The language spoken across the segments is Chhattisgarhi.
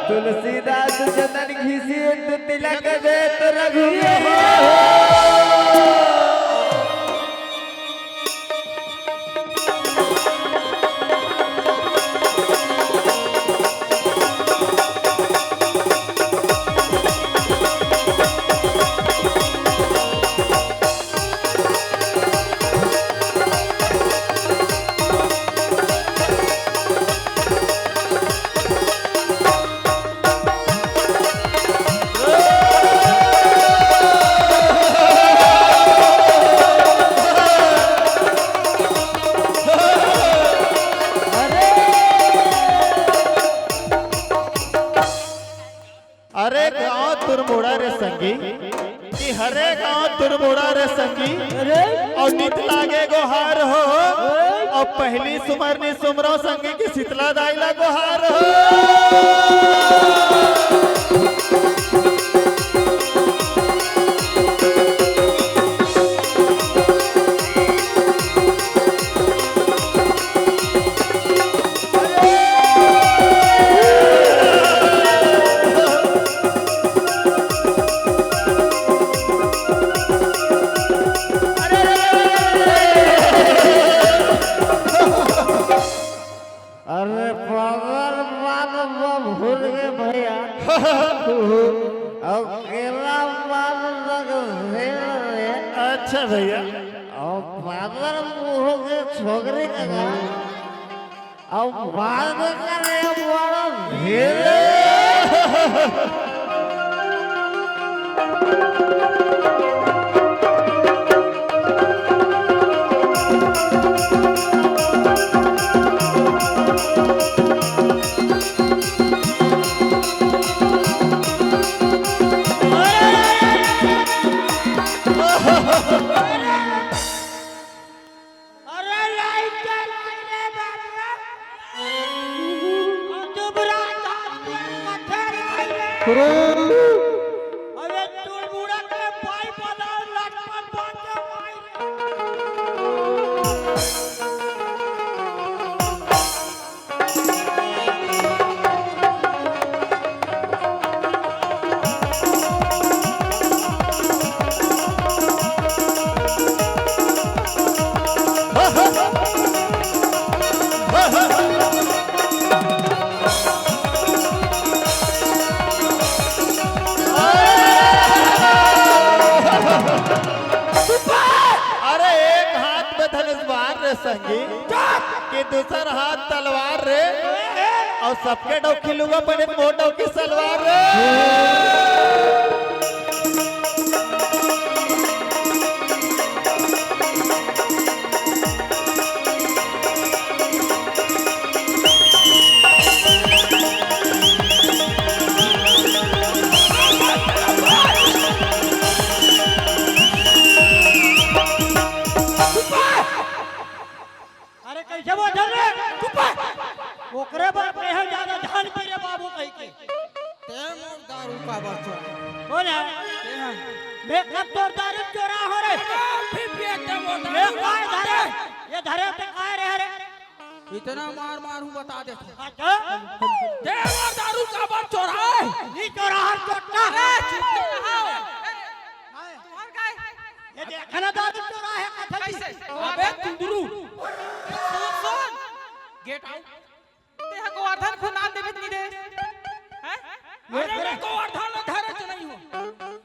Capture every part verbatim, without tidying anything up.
तुलसीदास चंदन घिसिए तो तिलक दे तो रघुवीर। अरे गाँव तुरमुड़ा रे संगी, कि हरे गाँव तुरमुड़ा रे संगी, अरे। अउ नित लागे गोहार हो, अउ पहली सुमरनी सुमरो संगी कि शीतला दाई ला गोहार हो। अरे पागल बात वो भूल गए भैया। अब केला बात तक भेल रे। अच्छा भैया। अब पागल मुंह के छोकरी का अब बात करे बड़ा धीरे। अरे लाइट जलाई रे बाबू। और दुबरा साथ में पत्थर आई रे। अरे तुड़मुड़ा के पाइप वाला लटपट बात माई रे। अरे एक हाथ में धनुष बाण रे संगी, कि दूसर हाथ तलवार रे, अउ सबके डौकी लुगा पहने, मोर डौकी सलवार रे। अरे कैसे बोल रे? चुप है। ओकरे बर कहे ज्यादा ध्यान दे रे बाबू कहि के। ते मोर दारू काबर चोरा? बोल यार। ते हा। मैं कब तोर दारू चोरा हो रे? अरे फिर भी ते मोर मैं दारू काय काबर धरे? चोरा? ये धरे ते काय रे रे? इतना मार मार हूँ बता देता हूँ। अच्छा। ते मोर दारू काबर चोरा है? नहीं चोरा हर चोटा। अरे चुप रहो। तुम्हार काय? ये देखना दारू चोरा है कथा जी। कैसे? अबे तुंदरू। सुन सुन। Get out। ते हा गोवर्धन खुंदान देवे नहीं दे। हैं? अरे मैं गोवर्धन ला धरे तो नहीं हूँ।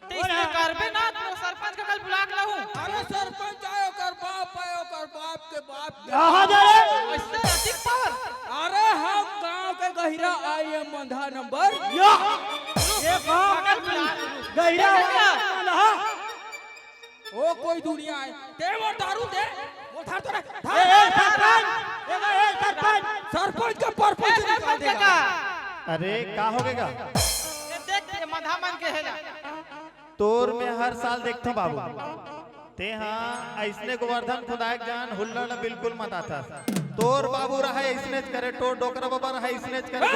ते इसने करबे ना, तो सरपंच का कल बुला के लाऊं। अरे सरपंच आए, ओकर बाप आए, ओकर बाप के बाप के। कहाँ जा रे? ऐसे अधिक पावर। अरे हम गांव के गहिरा आए, मंधा नंबर। या। ये गांव के गहिरा आए, मंधा। ओ कोई दुनिया है, ते मोर दारू दे, मोर धर तो रख, ए, ए, सरपंच, ए, ए, सरपंच। सरपंच का परपंच ए, निकाल सरपंच देगा। काका। अरे, का हो गेगा? ये देख, ये मधा मन के है ना। तोर में हर साल देखथों बाबू, ते हा अइसने गोवर्धन खुंदाए के जान हुल्लड़ बिल्कुल मत आथस। तोर बाबू रहा अइसने करे, तोर डोकरा बाबा रहा अइसने करे। ए!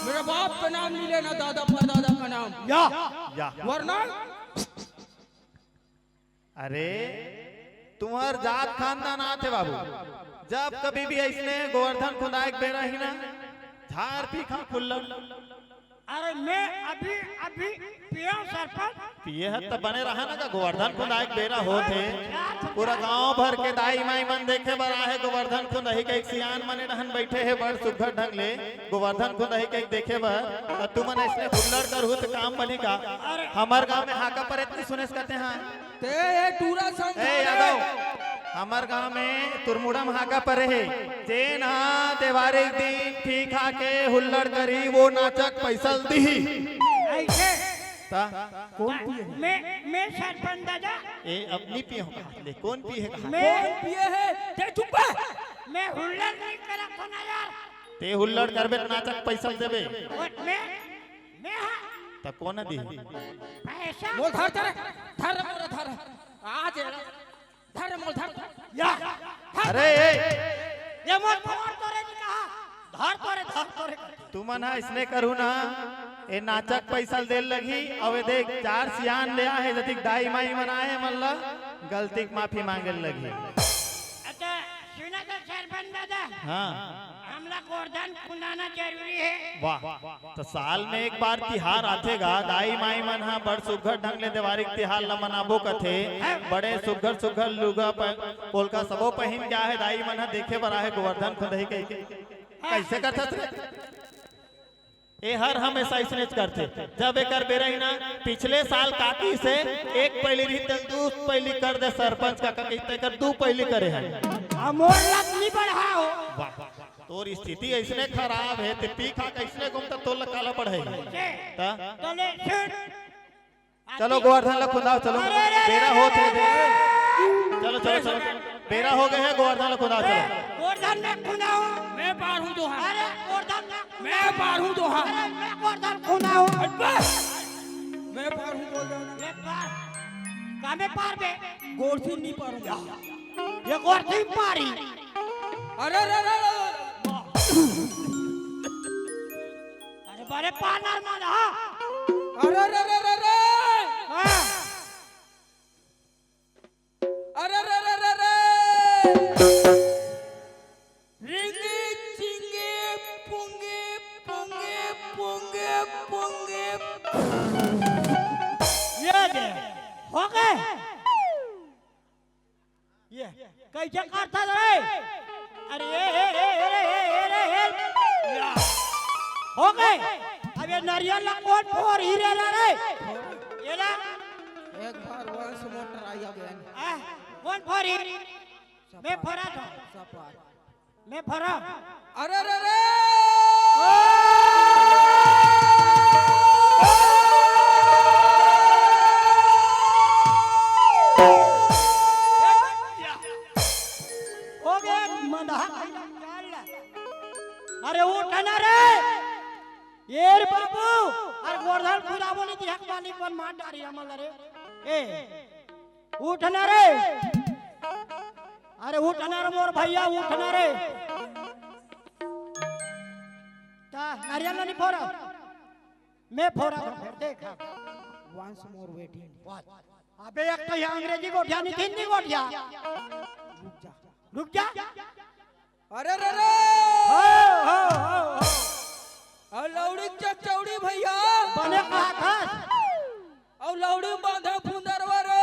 मेरे बाप का नाम नहीं लेना, दादा परदादा का नाम। या। या। वरना अरे, तुम्हर जात खानदान आथे बाबू। जब कभी भी अइसने गोवर्धन खुंदाए के बेरा ही ना, आर पी खा खुल्लड़। अरे मैं अभी, अभी पियो सरपंच। पिए हत त बने रहा ना, का गोवर्धन खुंदाए के बेरा होत हे। पूरा गांव भर के दाई माई मन देखे बर आहे गोवर्धन खुंदही के। एक सियान मने रहन बैठे हे बड़ सुघर ढंग ले, गोवर्धन खुंदही के देखे बर। त तुमन अइसने हुल्लड़ करहू त काम बनी का? अरे। हमर गांव में हाका परे त नइ सुनेस कथे हां। ते ये टूरा संग ए यादव, हमर गांव में तुरमुड़ा म हाका परे हे, जेन हा देवारी के दिन पी खा के हुल्लड़ करही, वो नाचक पैसा ल दिही। अइसे ता? कौन पिए हे? मैं, मैं सरपंच दादा। ए, अब नइ पिए हो कहा ले, कौन पिए हे कहा? मैं कौन पिए हे? ते चुप बे। मैं हुल्लड़ नइ करत हो ना यार। ते हुल्लड़ करबे त नाचक पैसा ल देबे। और मैं, मैं हां। त कौन दिही? पैसा। मोर धर, धर, धर, मोर धर। आ जे। धर मोर धर, धर। या। धर। अरे, ए। ये मोर धर तोरे नइ कहा। धर तोरे, धर तोरे। तुमन ह अइसने करहू ना, ए नाचक पैसा ल दे ल लगही, अउ ए देख, चार सियान ले आहे, जतिक दाई माई मन आहे, मन ल गलती के माफी मांगे ल लगही। अच्छा, सुना तो सरपंच दादा। हां। हमला गोवर्धन खुंदाना जरूरी हे। वाह। त साल में एक बार तिहार आथे गा, दाई माई मन ह बड़ सुघर ढंग ले देवारी के तिहार ल मनाबो कथे। बड़े सुघर सुघर लुगा प-, पोलका सबो पहिन के आहे, दाई मन ह देखे बर आहे गोवर्धन खुंदही कहिके। कइसे करथस रे? ए हर हमेशा अइसनेच करथे। जब एकर बेरा ही ना, पिछले साल काकी से एक पैली रही, तेल दू पैली कर दे सरपंच काका कहिथे, एकर दू पैली करे हे। आ मोर लत नइ बढ़ाओ। वाह, वाह, वाह। तोर स्थिति अइसने खराब हे, ते पी खा के अइसने घूमत, तोर ल काला बढ़ाही? से, त? तले सुन। चलो, गोवर्धन ल खुंदाओ, चलो। अरे, अरे, अरे, बेरा होत हे, अरे, दे। अरे। चलो, चलो, चलो। बेरा हो गे हे, गोवर्धन ल खुंदाओ, चलो। गोवर्धन मैं खुंदाऊं। मैं पार हूं तो हां। अरे, गोवर्धन मैं मैं पार हूं तो हां। अरे, मैं गोवर्धन खुंदाऊं। हट बे। मैं पार हूं, बोल दो। मैं पार। का मैं पार बे? गोवर्धन नइ पारूंगा। ये गोवर्धन पारी। अरे, अरे, अरे, अरे। अरे बड़े पानर मन, हां। अरे रे रे रे रे। हां। अरे रे रे रे रे। रिंगी चिंगी पुंगी पुंगी पुंगी पुंगी। ये दे, हो गे। ये, कइसे करथस रे? अरे, ए, ए, ए, ए, ए, ए, रे, ए। या। हो गे। अब ये नरियर ला कोन फोरही रे, रे, रे? ये ला। एक बार once more try again। आ, कोन फोरही? मैं फोरत हूं। मैं फोरंव। अरे रे रे! हो गे, मंदहा खाई ला, निकाल ला। अरे उठ ना रे! ए रे बाबू! अरे गोरधन खुदा बोली दिहक मालिक मन मार डारी हमन ला रे। ए, उठ ना रे। अरे उठ ना रे मोर भैया, उठ ना रे। ता नारियल ला नइ फोरव? मैं फोरत हूं, देख। Once more waiting। अबे एक तो ये अंग्रेजी गोठिया नइ, हिंदी गोठिया। रुक जा। रुक जा। अरे रे रे! हो, हो, हो, हो। अउ लौड़ी चचौड़ी भैया। बने कहा खास। अउ लौड़ी बांधा फुंदरवा रे।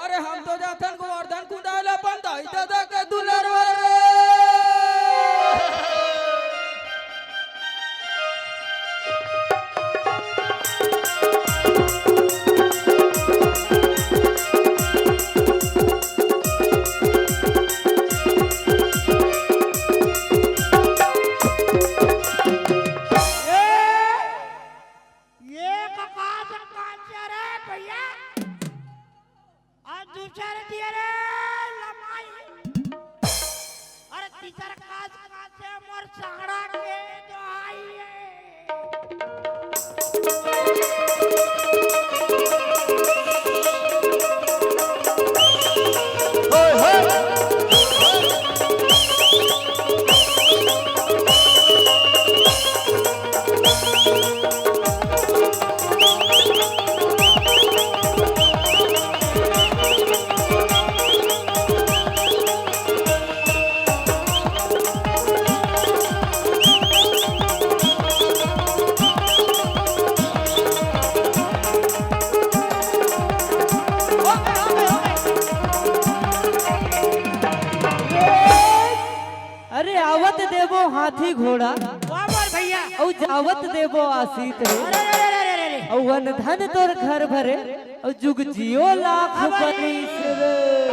अरे हम तो जाथन गोवर्धन कुदाय ला अपन दाई ददा के दुलरवा रे। ये कका से कांचे रे भैया, अउ दूसर दिए रे लमाई, अरे तीसर काज कांचे मोर सांगड़ा के दोहाई है। हाथी घोड़ा, वाह मोर भैया। अउ जावत देबो आसीत रे। अरे रे रे रे रे रे। अउ अन धन तोर घर भरे, अउ जुग जियो लाख अबे। बरिस रे।